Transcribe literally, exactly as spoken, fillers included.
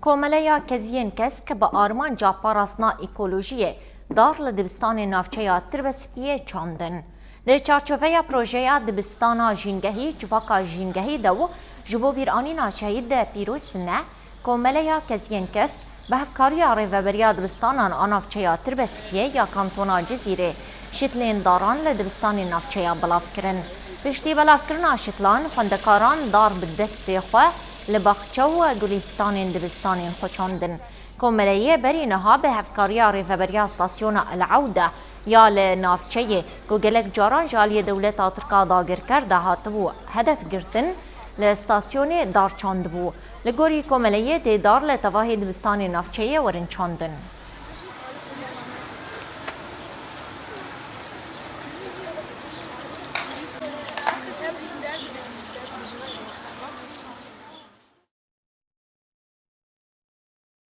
Komeleya Keziyên Kesk bi armanca parastina ekolojiyê dar li dibistanên navçeya Tirbespiyê çandin. Di çarçoveya projeya dibistana jîngehî, civaka jîngehî de û ji bo bîranîna şehîd Pîroz Sine, Komeleya Keziyên Kesk bi hevkariya Rêveberiya Dibistanan a Navçeya Tirbespiyê ya Kantona Cizîrê şitlên daran li dibistanên navçeya belav kirin. Piştî belavkirina şitlan, xwendekaran dar bi destê xwe li baxçe û gulîstanên dibistanên xwe çandin. Komeleyê berî niha bi hevkariya Rêveberiya Stasyona El Ewde ya li navçeyê, ku gelek caran ji aliyê dewleta Tirk a dagirker de hatibû hedef girtin, li stasyonê dar çandibû. Li gorî Komeleyê dê dar li tevahê dibistanê navçeyê werin çandin.